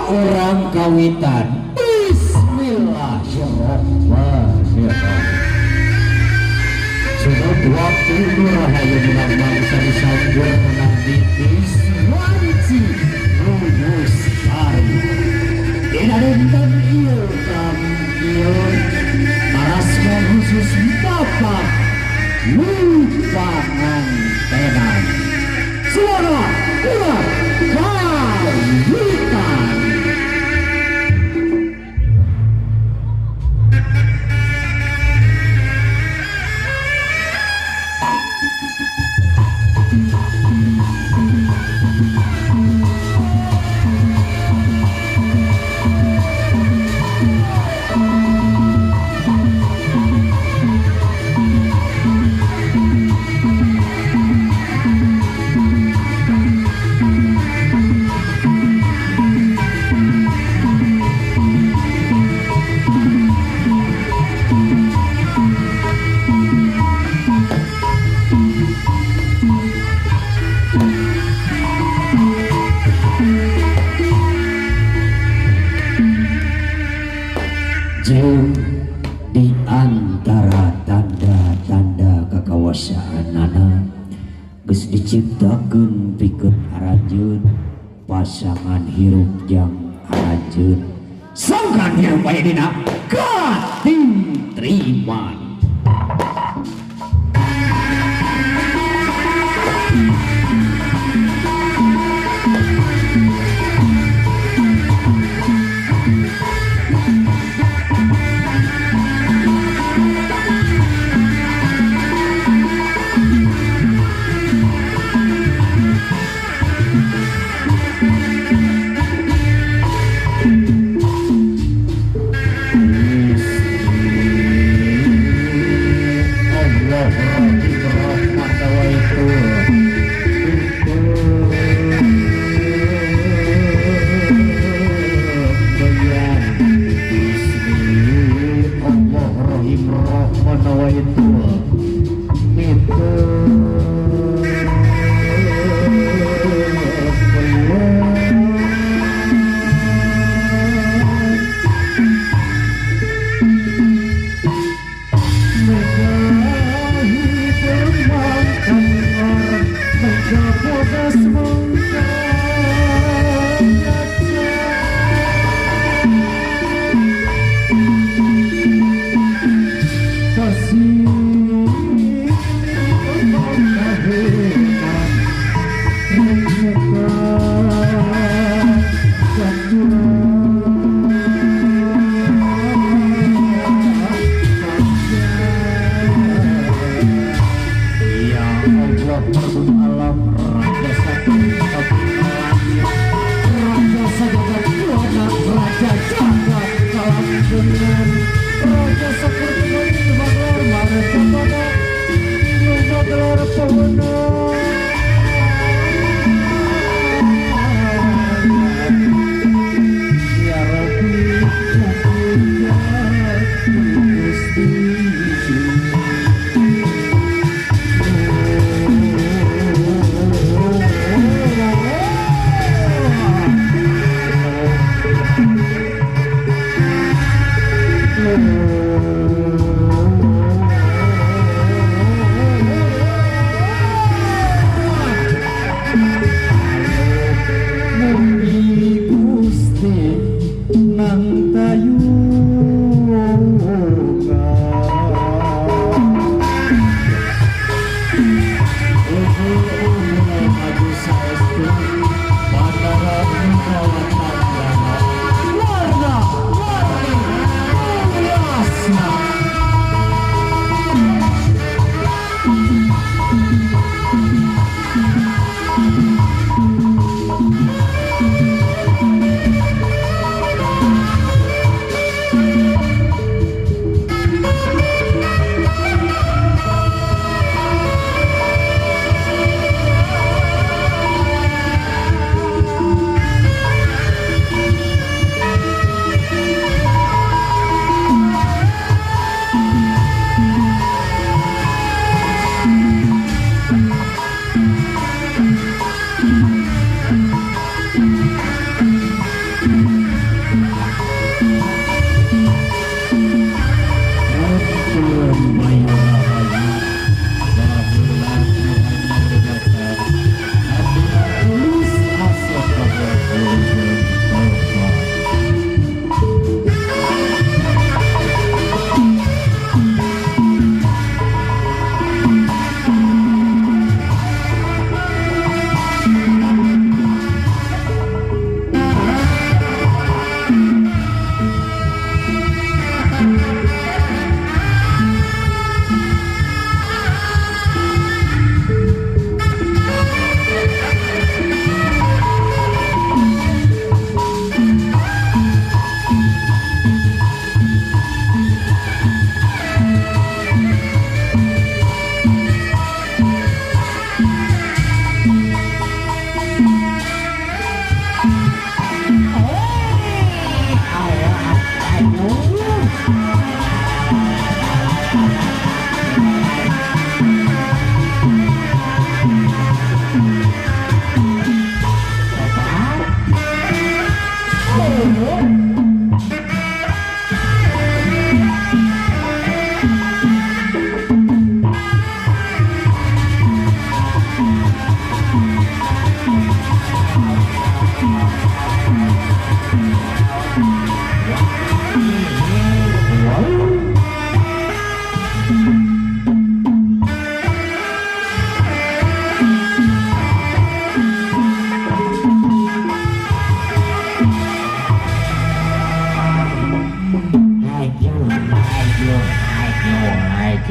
Urang kawitan. Bismillahirrahmanirrahim. Sudah waktu rahayu menang bangsa disanggur menang titis wanci lulus hari. Dina dinten ieu ieu marasma khusus Bapak Lupangantenan. Suara ular kawitan. Jeung di antara tanda-tanda kekawasaanana geus diciptakeun pikeun aranjeun pasangan hirup jang aranjeun sangkan hirup aya dina katintriman.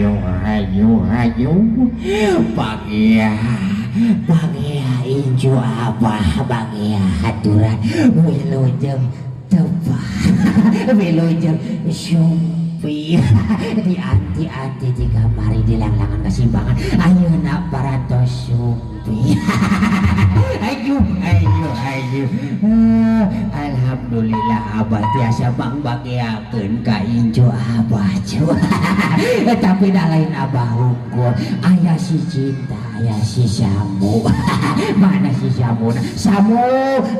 Ayo ayo ayo bagia bagia inju abah bagia haturan wilujeng tepah wilujeng sumpi di anti-anti di kamari di langlangan kesimbangan ayeuna parantos sumpi. Ayo ayo ayo alhamdulillah abah tiasa pangbagiakeun ka inju abah cu. Tapi dah lain abah unggul aya si cinta aya si Samu. Mana si Samu? Samu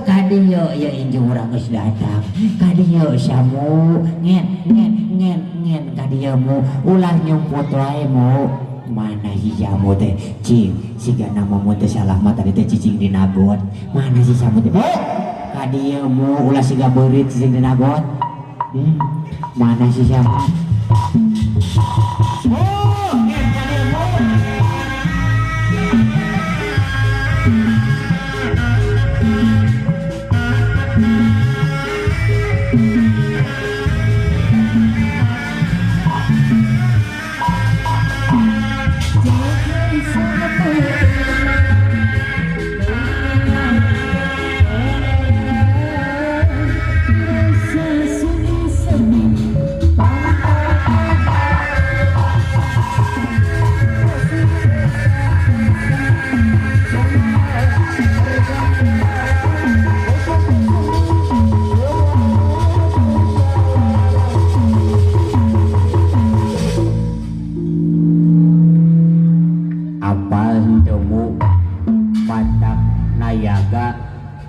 ka dieu ieu inju urang geus datang ka dieu Samu ngen ngen ngen ngen ka dieu mu ulah nyumput wae mu. Mana si Samu teh cing siga nama mu teh salah mah tadi teh cicing dina got. Mana si Samu teh mu ka dieu mu ulah siga beurit cicing dina got. Mana si Samu? Mu ngen ka dieu mu.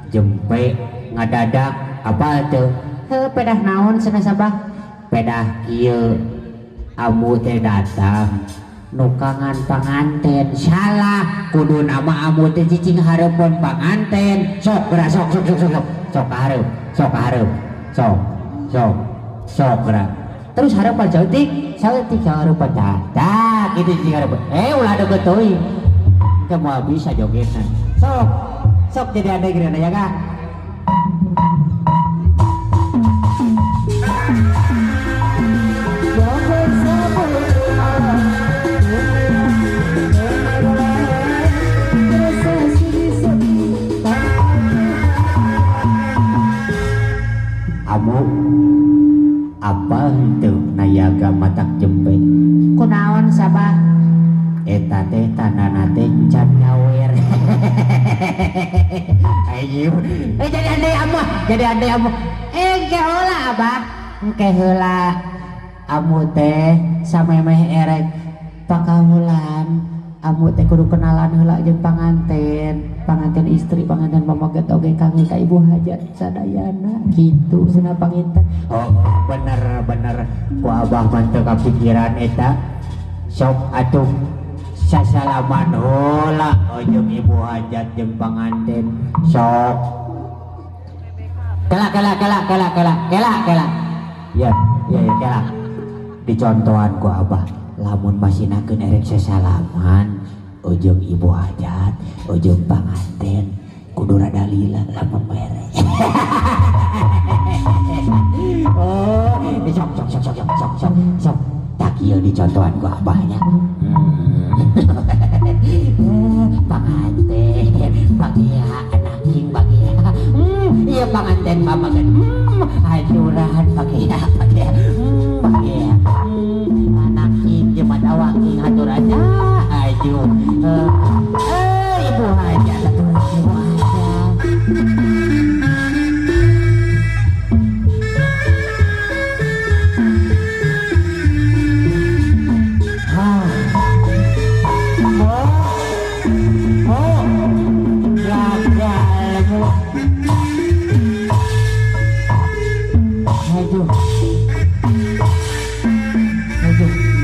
Jempe ngadadak apa tuh? Heuh pedah naon cenah sabah? Pedah kieu amu teh datang nukangan panganten salah kudu nama amu teh cicing hareupeun panganten sok geura sok sok sok sok sok ka hareup sok ka hareup sok sok sok geura terus hareupan saeutik saeutik hareupan tah tah kitu cicing hareupeun ulah deukeut teuing teu moal bisa jogetna sok sok jadi ada geura ya kak. Amu apa henteu nayaga matak jempe kunaon sabah eta teh tandana teh can nyawer. Ayo jadi andai amu jadi andai amu engke heula abah engke heula amu teh samemeh erek pakahulan amu teh kudu kenalan heula jeung panganten panganten istri panganten pamoget oge kangge ka ibu hajat sadayana kitu cenah panginten. Oh bener bener ku abah mah teu kapikiran eta sok atuh sasalaman heula jeung ibu hajat jeung panganten sok kela kela kela kela kela kela kela ya ya ya kela dicontohan ku abah lamun masinakeun erek sasalaman ujung ibu hajat ujung panganten kudu rada lila lamun mere. Oh sok sok sok sok sok sok sok tak ieu dicontohan ku abahnya. Panganten bagia anaking bagia iya panganten pamagan hajuran bagia bagia bagia anaking jeung awaking haturannya aju ibu hajat ibu hajat.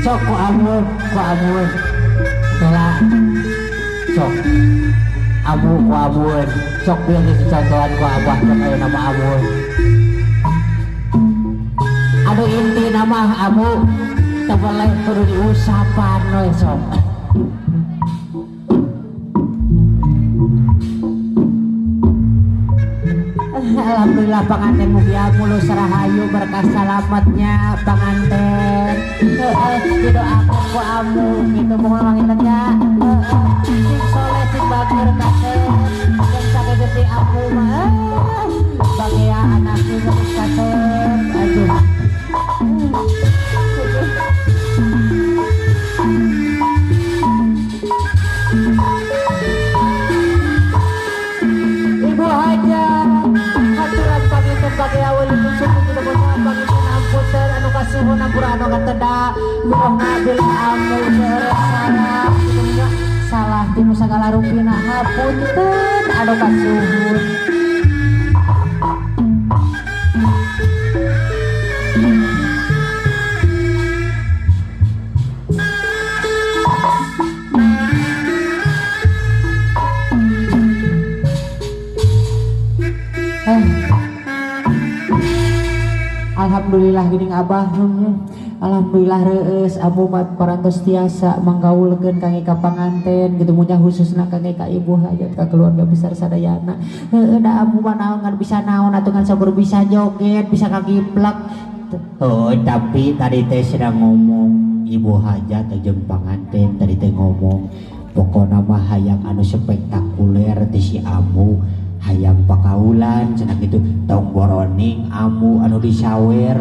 Sok ku amun kela sok amu ku amun sok bieu geus dicontohan ku abah sok aya nama amun anu inti nama amu teu boleh kudu diusapan we sok. Alhamdulillah panganten mugia mulus rahayu berkah salamatnya panganten. Heeh, didoakeun ku amu kitu moal wangitan nya. Heeh, sing soleh sing bageur kasep. Jeung sagede amu mah. Bagea anak geus kasep. Aduh. Ibu Hajar haturan panginten bagea wilujeng suku kitu panginten ampunten anu kasuhun ampura anu kateda buah ngabil amu seueur salah kitu nya salah tinu sagala rupina hapunten anu kasuhun. Alhamdulillah geuning abah. Alhamdulillah reueus amu mah parantos tiasa manggaulkeun kangge ka panganten kitu munya khususna kangge ka ibu hajat ka keluarga besar sadayana. Heueuh da amu mah naon ngan bisa naon atuh ngan sakur bisa joget bisa kagiplak. Oh, tapi tadi teh sedang ngomong ibu hajat jeung panganten tadi teh ngomong pokona mah hayang anu spektakuler teh si amu hayang pakaulan cenah kitu tong boroning amu anu disawer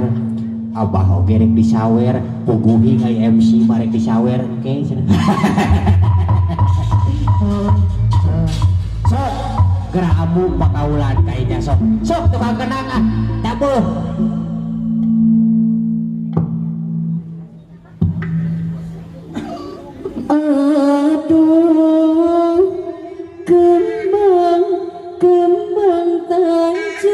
abah oge rek disawer puguhi ai MC mah rek disawer engke cenah. Sok geura amu pakaulan kainya sok sok tukang kenang ah tabuh. Aduh kembang kembang tanjung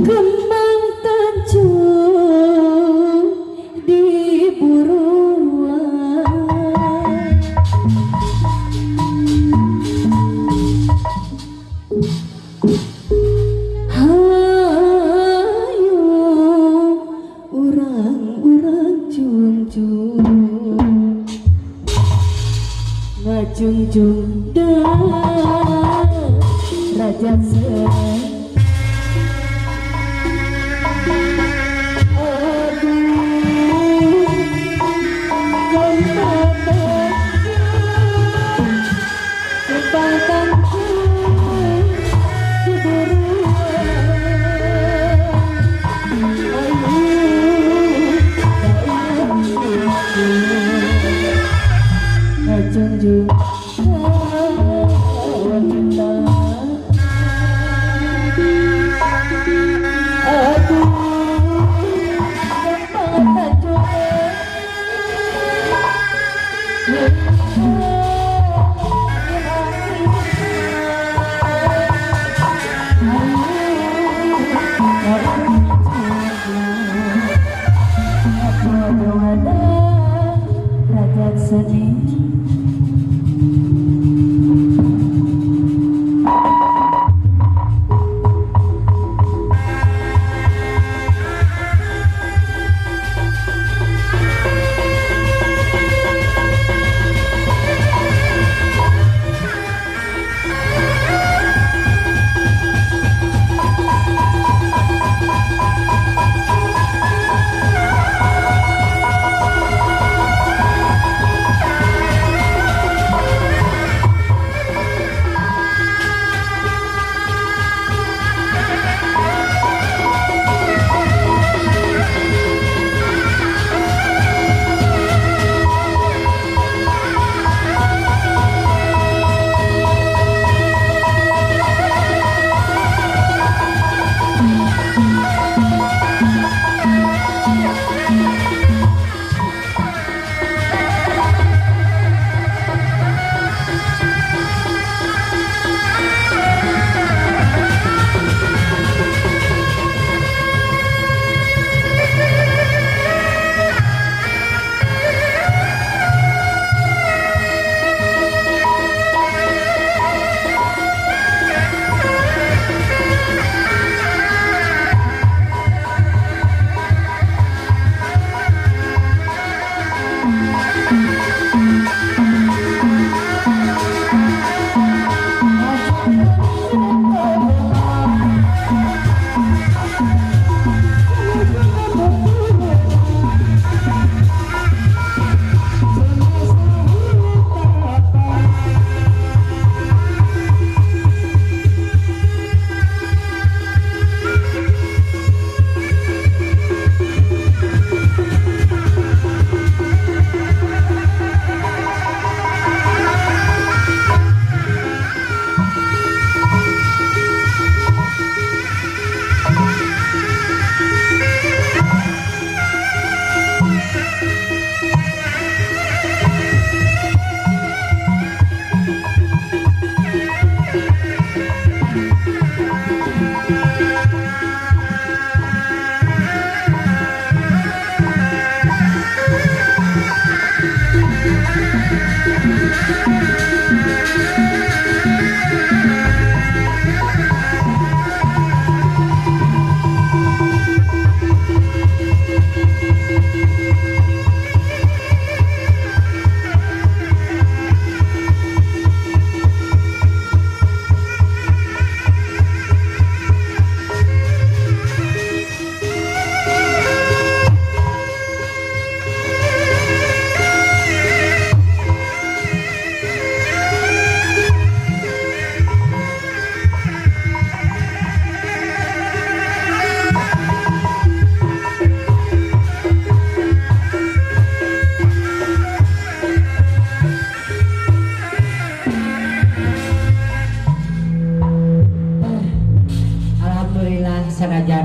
kembang tanjung di buruan hayu urang-urang cung-cung ngacung-cung raja sen. Aduh kembang tanjung di buruan ayu ngacung-cung wanita.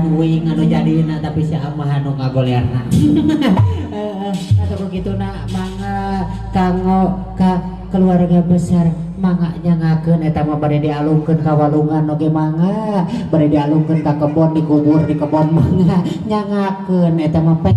Can uing anu jadina tapi si amah anu ngagolerna. Heeh, atau begitu nak mangga kanggo ka keluarga besar mangga nyangakeun eta mah bade dialungkeun ka walungan oge mangga, bade dialungkeun ka kebon dikubur di kebon mangga nyangakeun eta mah pek.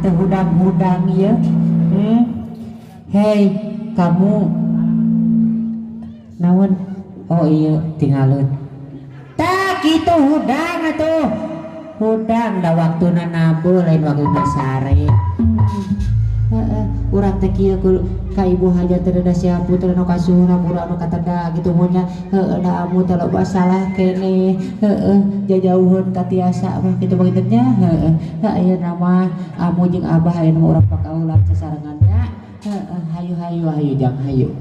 Hudang-hudang ya. Hei kamu naon? Oh iya tinggalun tak gitu hudang atuh hudang da waktuna nabul lain waktuna sare. Heeh, urang teh kieu ka ibu hajat teh da sia putra nu kasuhuna urang nu kateda gitu mun nya. Heueuh da amu teh loba salah keneh. Heueuh jajauheun ka tiasa mah kitu bagian nya. Heueuh ayeuna mah amu jeung abah ayeuna mah urang pakaulan sasarengan nya. Heueuh hayu hayu hayu jang hayu.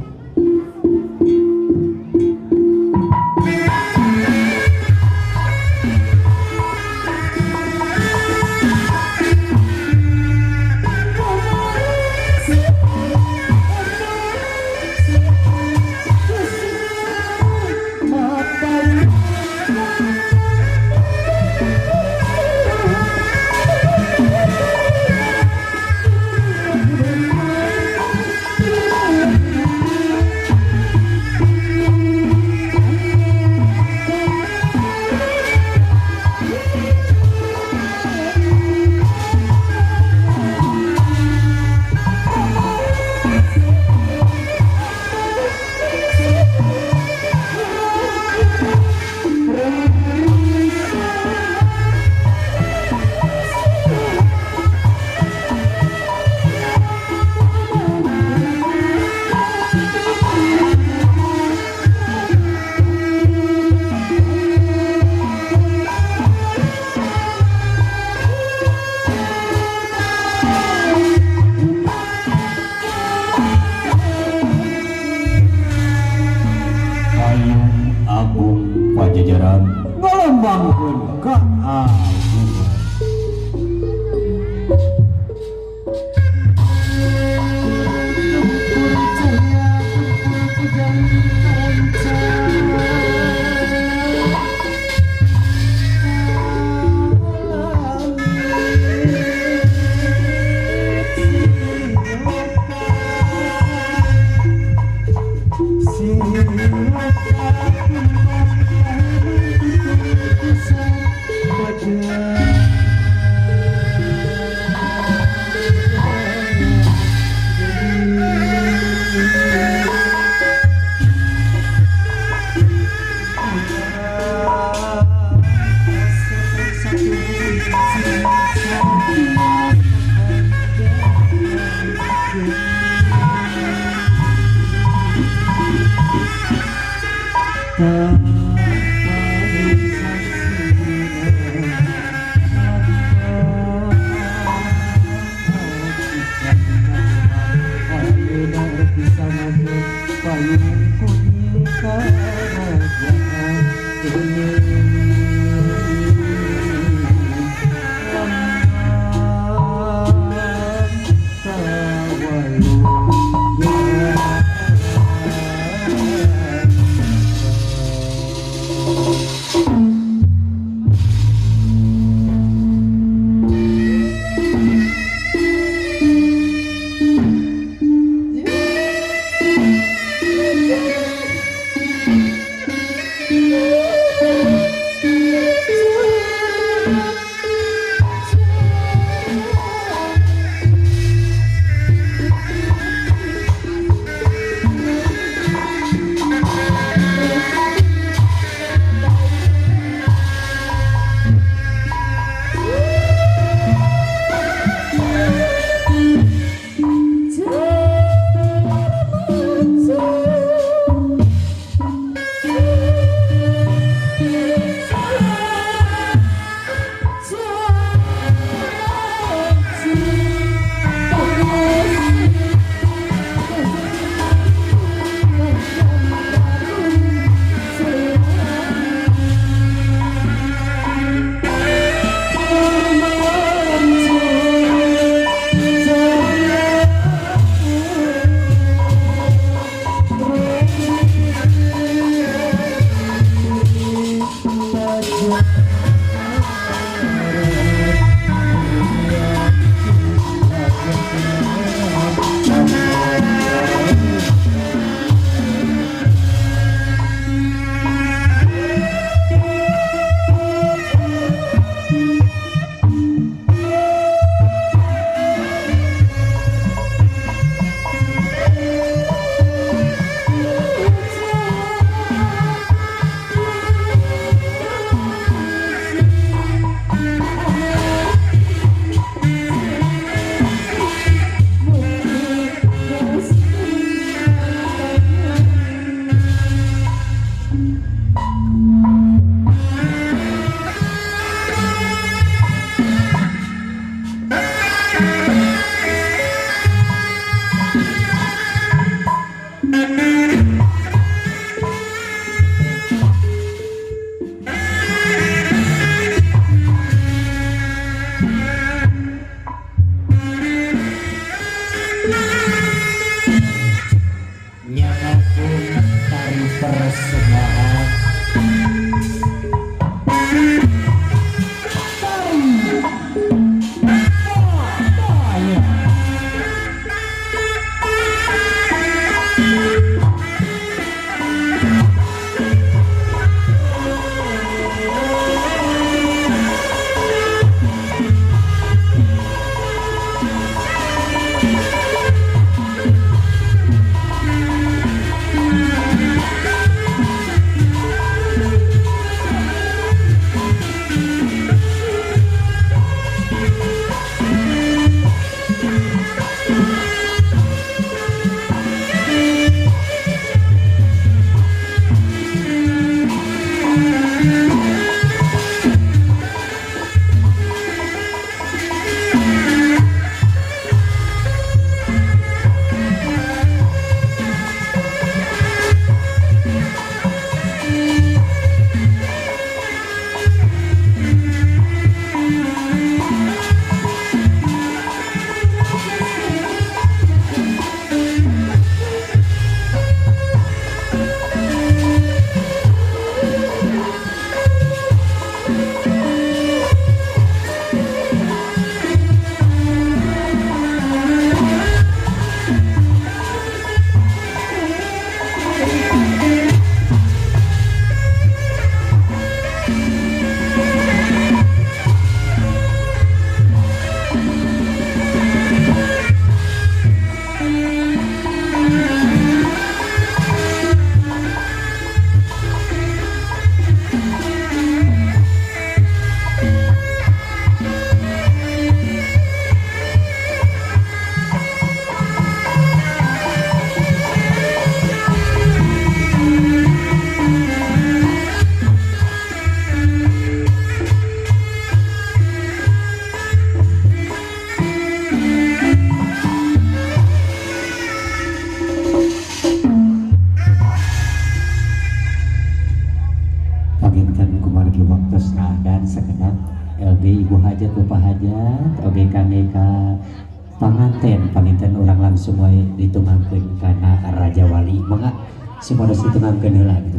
Panganten panginten urang langsung wae ditungangkeun kana Raja Wali. Mangga supados ditungangkeun heula gitu.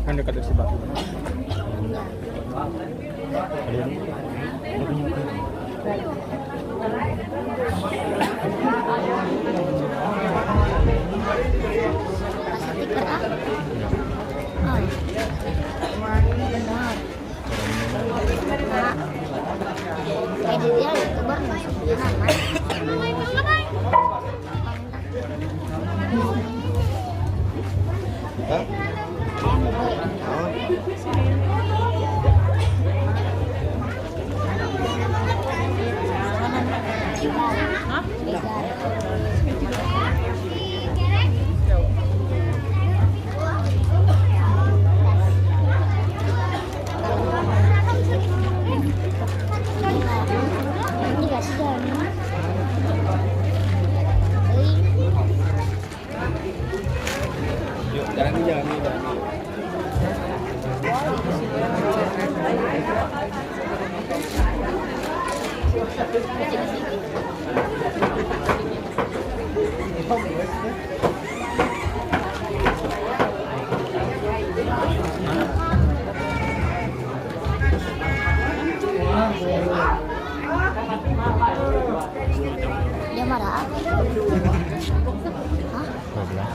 Kan dekat dari si batu. Stiker ah. Oh. Benar. Pak. Kayak dia youtuber masuk dia nama. Ini gak sih jalannya? Yuk, jalan nih, jalan nih, jalan nih. Dia marah. Hah?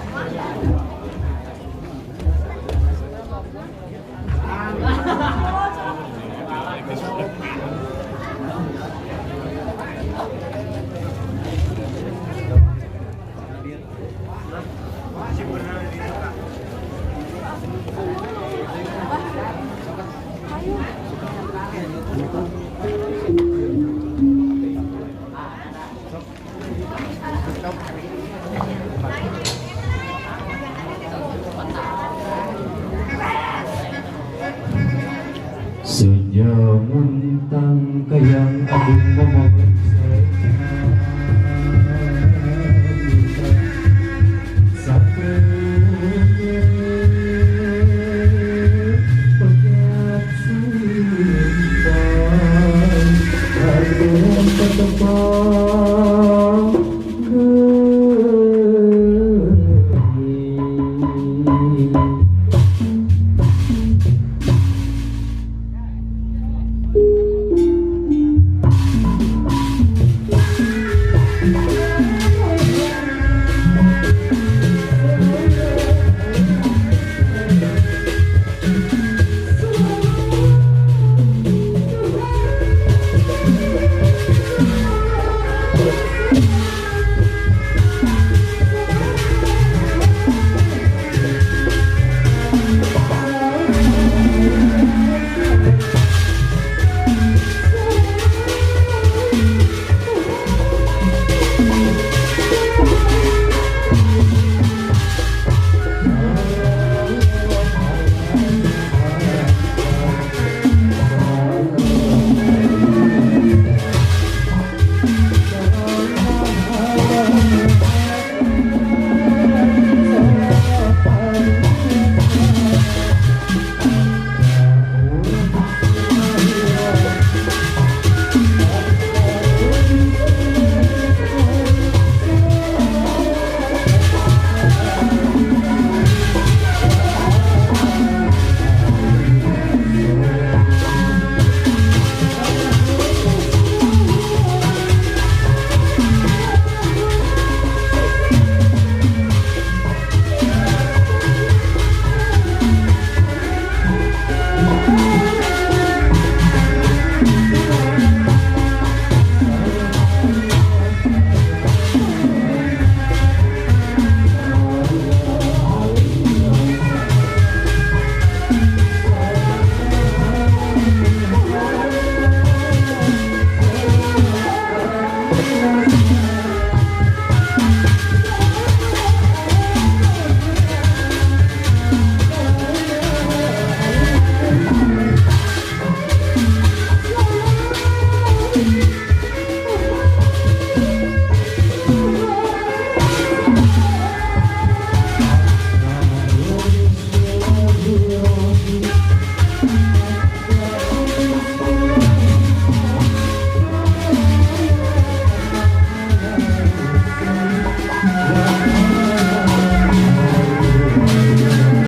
Senja muntang kayang agung momong